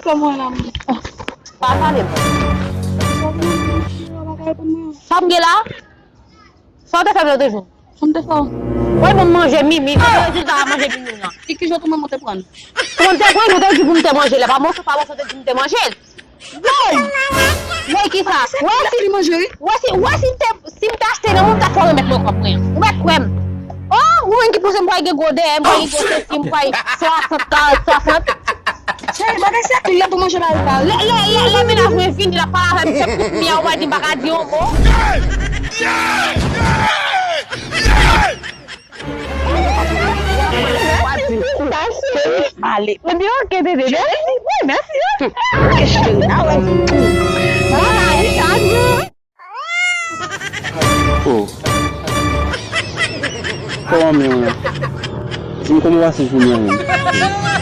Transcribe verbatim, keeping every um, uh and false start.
Kòman la, mwen? Pa pale m. Sa mwen, mwen, mwen, bagay pou mwen. Sa m gen la? Sa w te fè m lòt jou? Sa m te fè w? Wè, bon, manje mimi. Kote rezilta a manje mimi nan? E ki jan tou mwen te pran? Kòman m te pran? Ou te di pou m te manje. Lè pa manje, pa manje, ou te di m te manje. Woy! Woy, ki sa? Wè, Li manje, wi. Wè, si, wè, si m te, si m te achte nan mwen, m ta fè w remèt mwen kòb mwen. Ou mèt kwè m. Oh, ou menm ki panse m pral gen gwo dèyè, m pral gen gwo sesi, m pral swasant, karant, swasant. Cheri, bagay se ak li, lè pou manje bagay sa. Lè, lè, lè, lè mennaj mwen vini, l ap pale avè m, se kout mi a, ou pral di m pa ka di yon mo. Ale. Mwen di, ok, tete, mèsi. Wi, mèsi. Cheri, a wè. Oh. Kòman men w la? Di m kòman w pase jounen an menm?